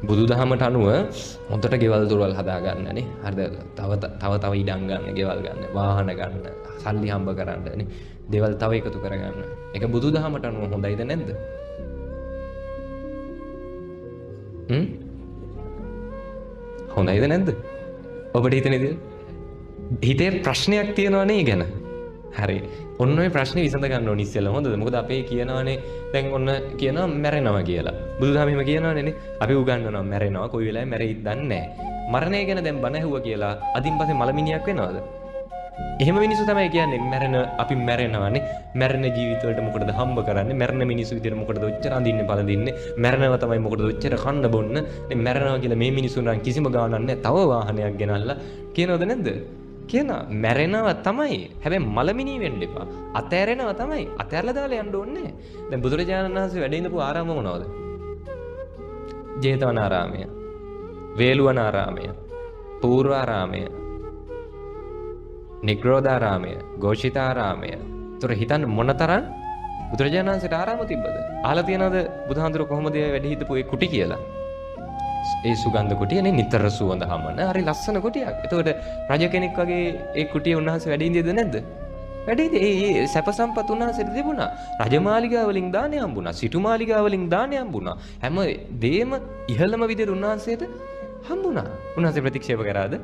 බුදුදහමට අනුව හොඳට ගෙවල් දොරවල් හදා ගන්න නේ. හරිද? තව තව තව ඉඩම් ගන්න, ගෙවල් ගන්න, වාහන ගන්න, සල්ලි හම්බ කරන්න නේ. දේවල් තව එකතු කරගන්න. ඒක බුදුදහමට අනුව හොඳයිද නැද්ද? හොඳයිද නැද්ද? ඔබට හිතෙන විදියට හිතේ ප්‍රශ්නයක් තියෙනවා නේ ගැන. හරි. ඔන්න ඔය ප්‍රශ්නේ විසඳ ගන්න ඕනි ඉස්සෙල්ලා. හොඳද? මොකද අපේ කියනවානේ දැන් ඔන්න කියනවා මැරෙනවා කියලා. බුදුදහම එහෙම කියනවානේ නේ. අපි උගන්වනවා මැරෙනවා කොයි වෙලාවෙ මැරෙයිද දන්නේ නැහැ. මරණය ගැන දැන් බණ ඇහුවා කියලා අදින් පස්සේ මලමිනියක් වෙනවද? එහෙම මිනිස්සු තමයි කියන්නේ මැරෙන අපි මැරෙනවානේ. මැරෙන ජීවිත වලට මොකටද හම්බ කරන්නේ? මැරෙන මිනිස්සු විදියට මොකටද ඔච්චර අඳින්නේ පළඳින්නේ? මැරෙනවා තමයි මොකටද ඔච්චර කන්න බොන්න? නේ මැරෙනවා කියලා මේ මිනිස්සු නම් කිසිම ගාණක් නැහැ. තව වාහනයක් ගෙනල්ලා කියනවද නැද්ද? කියනවා මැරෙනවා තමයි. හැබැයි මලමිනී වෙන්න එපා. අතෑරෙනවා තමයි. අතෑරලා දාලා යන්න ඕනේ නැහැ. දැන් බුදුරජාණන් වහන්සේ වැඩ ඉඳපු ආරාම මොනවද? ජේතවනාරාමය, වේළුවනාරාමය, පූර්වාරාමය, නිග්‍රෝධාරාමය, ගෝෂිතාරාමය. ඒතර හිතන්න මොනතරම් බුදුරජාණන් වහන්සේට ආරාම තිබ්බද? අහලා තියනවද බුදුහාඳුර කොහොමද ඒ වැඩ හිටපු ඒ කුටි කියලා? ඒ සුගන්ධ කුටියනේ නිතර සුවඳ හමන හරි ලස්සන කුටියක්. එතකොට රජ කෙනෙක් වගේ ඒ කුටිය උන්වහන්සේ වැඩ ඉඳියද නැද්ද? වැඩ ඉඳි ඒ ඒ සැප සම්පත් උන්වහන්සේට තිබුණා. රජමාලිගා වලින් දානය හම්බුණා. සිටු මාලිගා වලින් දානය හම්බුණා. හැම දෙයක්ම ඉහළම විදියට උන්වහන්සේට හම්බුණා. උන්වහන්සේ ප්‍රතික්ෂේප කරාද?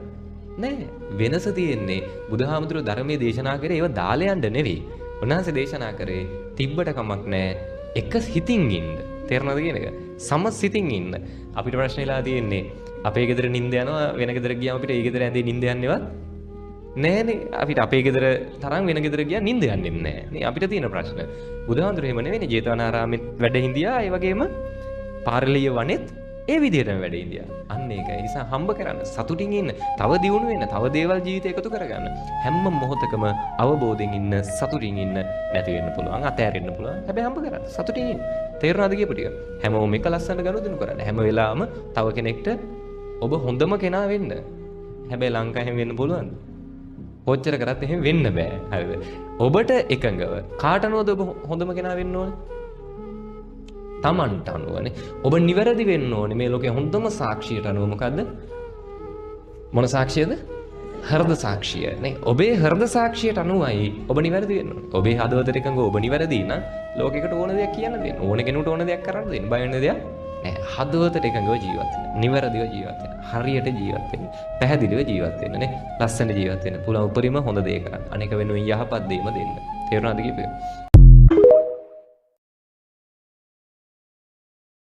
නෑ. වෙනස තියෙන්නේ බුදුහාමුදුරුවෝ ධර්මයේ දේශනා කරේ ඒව දාලා යන්න නෙවෙයි. උන්වහන්සේ දේශනා කරේ තිබ්බට කමක් නෑ එක හිතින් ඉන්න. තේරෙනවද කියන එක? සම සිතින් ඉන්න. අපිට ප්‍රශ්න වෙලා තියෙන්නේ අපේ ගෙදර නිින්ද යනවා වෙන ගෙදර ගියාම අපිට ඒ ගෙදර ඇඳේ නිින්ද යන්නේවත් නෑනේ. අපිට අපේ ගෙදර තරම් වෙන ගෙදර ගියා නිින්ද යන්නේ නෑ. නේ අපිට තියෙන ප්‍රශ්න. බුදුහාමුදුරුවෝ එහෙම නෙවෙයිනේ. ජේතවනාරාමෙත් වැඩ හිඳියා, ඒ වගේම පාරලීය වනෙත් ඒ විදිහටම වැඩ හිඳියා. අන්න ඒකයි. ඒ නිසා හම්බ කරන්න, සතුටින් ඉන්න, තව දියුණු වෙන්න, තව දේවල් ජීවිතේ එකතු කරගන්න. හැම මොහොතකම අවබෝධයෙන් ඉන්න, සතුටින් ඉන්න, නැති වෙන්න පුළුවන්, අතෑරෙන්න පුළුවන්. හැබැයි හම්බ කරන්න, සතුටින් ඉන්න. තේරුණාද කියපු ටික? හැමෝම එක ලස්සනට ගනුදෙනු කරන්න. හැම වෙලාවම තව කෙනෙක්ට ඔබ හොඳම කෙනා වෙන්න. හැබැයි ලංකාවේ එහෙම වෙන්න පුළුවන්ද? කොච්චර කරත් එහෙම වෙන්න බෑ. හරිද? ඔබට එකඟව කාට අනුවද ඔබ හොඳම කෙනා වෙන්න ඕනේ? තමන්ට අනුවනේ. ඔබ නිවැරදි වෙන්න ඕනේ මේ ලෝකේ හොඳම සාක්ෂියට අනුව. මොකද්ද? මොන සාක්ෂියද? හෘද සාක්ෂිය නේ. ඔබේ හෘද සාක්ෂියට අනුවයි ඔබ නිවැරදි වෙන්න ඕනේ. ඔබේ හදවතට එකඟව ඔබ නිවැරදි නම් ලෝකෙකට ඕන දෙයක් කියන්න දෙන්න. ඕන කෙනෙකුට ඕන දෙයක් කරන්න දෙන්න. බය වෙන්න දෙයක් නෑ. හදවතට එකඟව ජීවත් වෙන්න. නිවැරදිව ජීවත් වෙන්න. හරියට ජීවත් වෙන්න. පැහැදිලිව ජීවත් වෙන්න නේ. ලස්සන ජීවත් වෙන්න. පුළුවන් උපරිම හොඳ දේ කරන්න. අනේක වෙනුවෙන් යහපත් දේම දෙන්න. තේරුණාද කියපේ?